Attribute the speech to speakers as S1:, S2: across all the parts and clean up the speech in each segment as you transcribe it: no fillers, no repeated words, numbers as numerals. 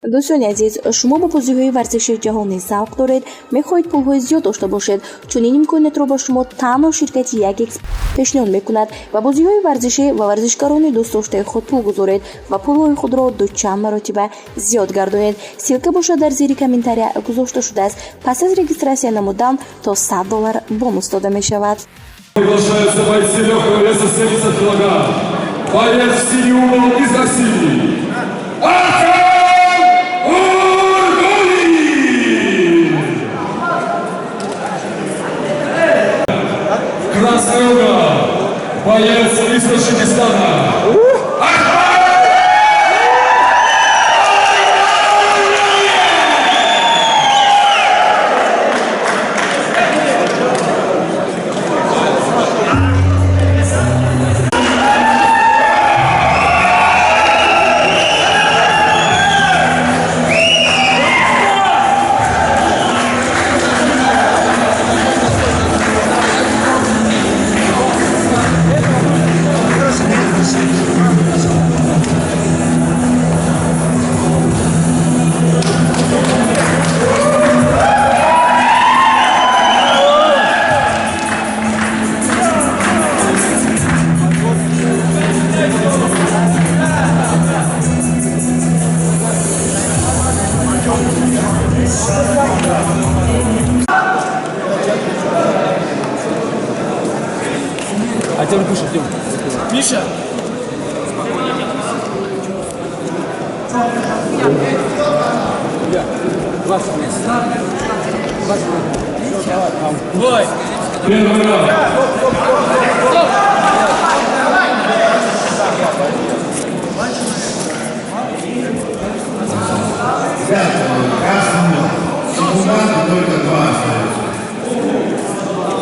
S1: Дӯстони азиз, шумо ба бозиҳои варзишии ҷаҳонӣ завқ доред, мехоҳед пулҳои зиёд дошта бошед. Чунин имкониятро ба шумо танҳо ширкати 1X пешниҳод мекунад. Ба бозиҳои варзишӣ ва варзишгарони дӯстдоштаи худ пул гузоред ва пулҳои худро дучанд маротиба зиёд гардонед. Ссылка бошад, дар зери комментария гузошта шудааст. Пас аз регистрация намудан то 100 доллар бонус дода мешавад.
S2: Приглашаются бойцы легкого веса 70 килограмм. Боец в синий угол из России. Артем Ургулин! Красный угол. Боец из Таджикистана. Ахмад.
S3: Артем, пишет, Артем.
S4: Миша!
S3: Я. 20. 20.
S4: Бой!
S2: Первый раунд.
S5: Ребята, красному секунданты только два остаются.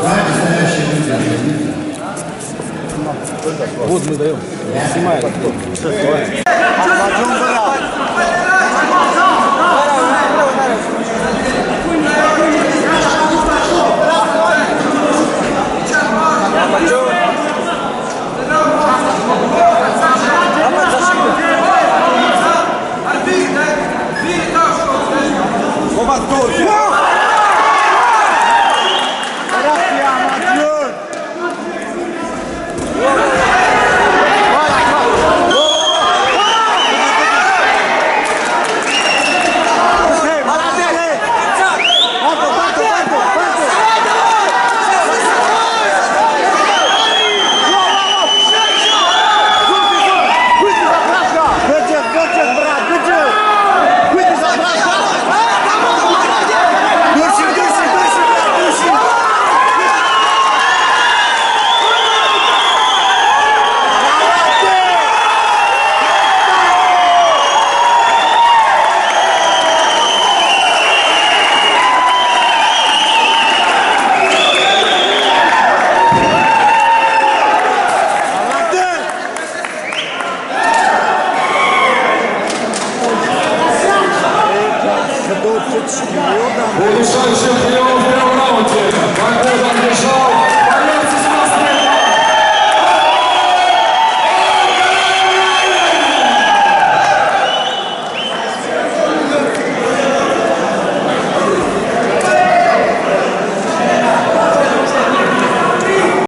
S5: Сзади стоящие люди.
S3: Вот мы даем. Снимай.
S6: Ахмаджон, брат.
S2: Удушающий прием.